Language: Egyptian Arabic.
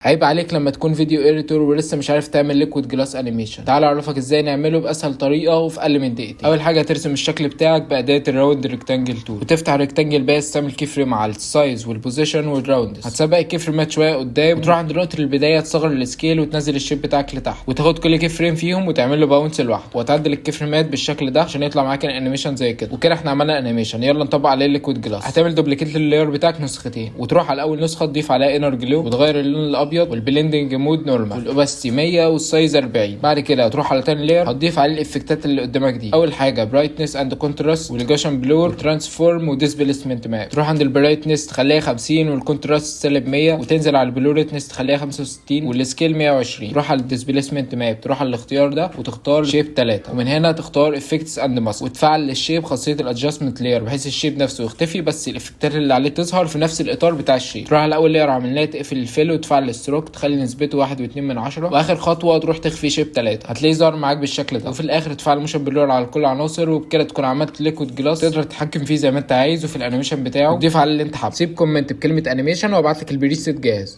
عيب عليك لما تكون video editor ولسه مش عارف تعمل liquid glass animation. تعال اعرفك ازاي نعمله باسهل طريقه وفي اقل من دقيقتين. اول حاجة ترسم الشكل بتاعك باداة ال round rectangle tool، وتفتح rectangle path، تعمل key frame على ال size وال position وال roundness. هتسبق ال key frame ات شوية قدام، وتروح عند نقطة البدايه، تصغر ال scale وتنزل ال shape بتاعك لتحت، وتاخد كل key frame فيهم وتعمل له bounce لوحده، وتعدل ال key frame ات بالشكل ده عشان يطلع معاك ال animation زي كده. وكده احنا عملنا animation، يلا نطبق عليه ال liquid glass. هتعمل duplicate لل layer بتاعك نسختين، وتروح على اول نسخه تضيف عليها inner glow، وتغير اللون الابيض وال blending mode normal وال opacity 100 وال size 40. بعد كده هتروح على تاني layer، هتضيف عليه ال effect ات اللي قدامك دي. اول حاجة brightness and contrast وال Gaussian blur و transform و displacement map. تروح عند ال brightness تخليها 50 وال contrast سالب 100، وتنزل على ال blurriness تخليها 65 وال scale 120. تروح على ال displacement map، تروح على الاختيار ده وتختار shape 3، ومن هنا تختار effects and mask، وتفعل لل shape خاصية ال adjustment layer، بحيث ال shape نفسه يختفي بس ال effect ات اللي عليه تظهر في نفس الاطار بتاع ال shape. تروح على اول layer عملناها، تقفل ال fill وتفعل ال stroke، تخلي نسبته 1.2، واخر خطوة تروح تخفي shape 3، هتلاقيه ظهر معاك بالشكل ده. وفي الاخر تفعل motion blur على كل العناصر، وبكده تكون عملت liquid glass تقدر تتحكم فيه زي ما انت عايز، وفي ال animation بتاعه تضيف على اللي انت حابه. سيب comment بكلمه animation وابعت لك ال preset جاهز.